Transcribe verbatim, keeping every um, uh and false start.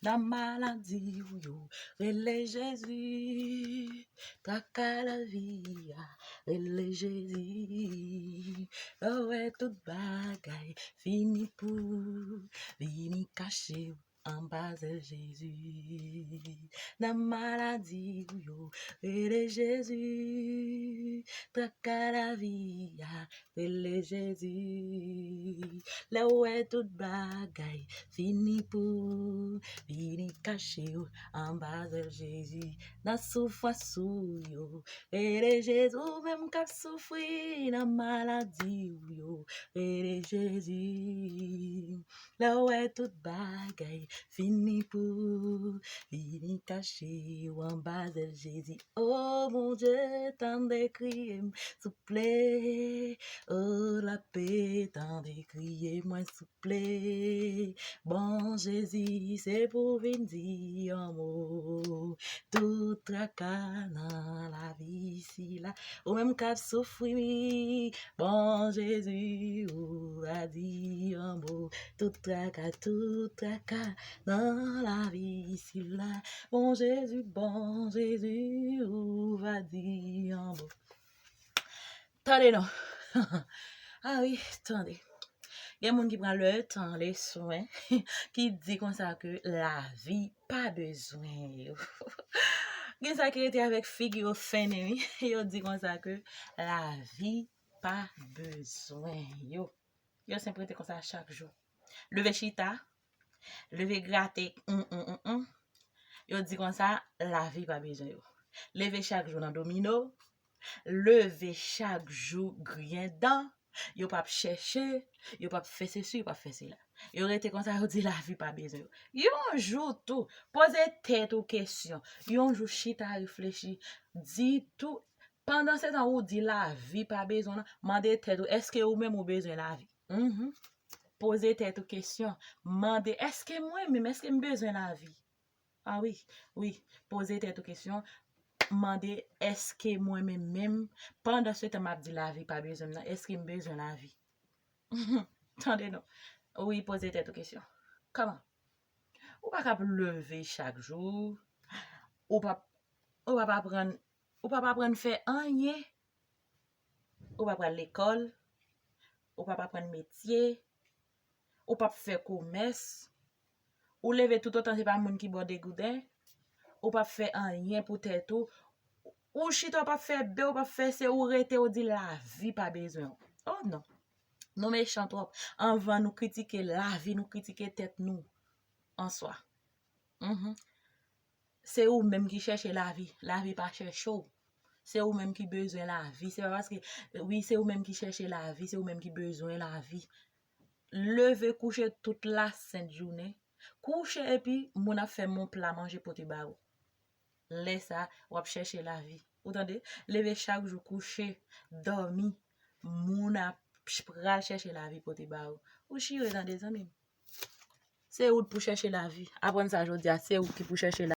Nan maladi w yo, rele Jezi. Traka lavi a, rele Jezi. Lè w wè tout bagay fini pou w, vini kache w anba zèl Jezi. Nan maladi w yo, rele Jezi. Traka lavi a, rele Jezi. Lè w wè tout bagay fini pou w, vini kache w anba zèl Jezi. Nan soufrans ou yo, rele Jezi. Ou menm k ap soufri nan maladi w yo, rele Jezi. Lè w wè tout bagay fini pou w, vini kache w anba zèl Jezi. O Bondye, tande kriye m, souple. O lapè, tande kriye mwen, souple. Bon Jezi, se pou vin di yon mo. Tout traka nan lavi sila, ou menm k ap soufri, bon Jezi, ou va di yon mo. Tout traka, tout traka nan lavi sila, bon Jezi, bon Jezi, ou va di yon mo. Tande non. Ah wi, tande. Gen moun ki pran le tan, le swen, ki di konsa ke lavi pa bezwen yo. Gen sa ki rete avèk figi yo fennen, wi. Yo di konsa ke lavi pa bezwen yo. Yo senp rete konsa chak jou. Leve chita, leve grate, mm, mm, mm, mm. Yo di konsa, lavi pa bezwen yo. Leve chak jou nan domino, leve chak jou griyen dan, yo p ap chèche, yo p ap fè sesi, yo p ap fè sela. Yo rete konsa, yo di lavi pa bezwen yo. Yon jou tou, poze tèt ou kesyon. Yon jou chita reflechi, di tou, pandan se tan ou di lavi pa bezwen w lan, mande tèt ou, èske ou menm ou bezwen lavi? Mhm. Poze tèt ou kesyon. Mande, èske mwen menm, èske m bezwen lavi? Ah wi, wi. Poze tèt ou kesyon. Mande, èske mwen menm menm, pandan se tan m ap di lavi pa bezwen m nan, èske m bezwen lavi? Tande non. Wi, poze tèt ou kesyon. Kòman? Ou pa k ap leve chak jou. Ou p ap, ou p ap aprann, ou p ap aprann fè anyen. Ou pa pral lekòl, ou p ap aprann metye, ou p ap fè komès, ou leve toutotan se pa moun ki ba w degouden, ou p ap fè anyen pou tèt ou, ou chita, ou p ap fè be, ou p ap fè se, ou rete, ou di lavi pa bezwen w. Oh non. Nou mechan twòp. Anvan nou kritike lavi, nou kritike tèt nou an swa. Mhm. Se ou menm ki chèche lavi. Lavi pa chèche w. Se ou menm ki bezwen lavi. Se pa paske, wi, se ou menm ki chèche lavi, se ou menm ki bezwen lavi. Leve kouche tout lasent jounen. Kouche epi moun ap fè men w pla manje pote ba ou. Lè sa, w ap chèche lavi. Ou tande? Leve chak jou, kouche, dòmi. Moun ap ch-, pral chèche lavi pote ba ou. Ou chire, tande, zanmi m. Se ou k pou chèche lavi. Aprann sa jodi a, se ou ki pou chèche lavi.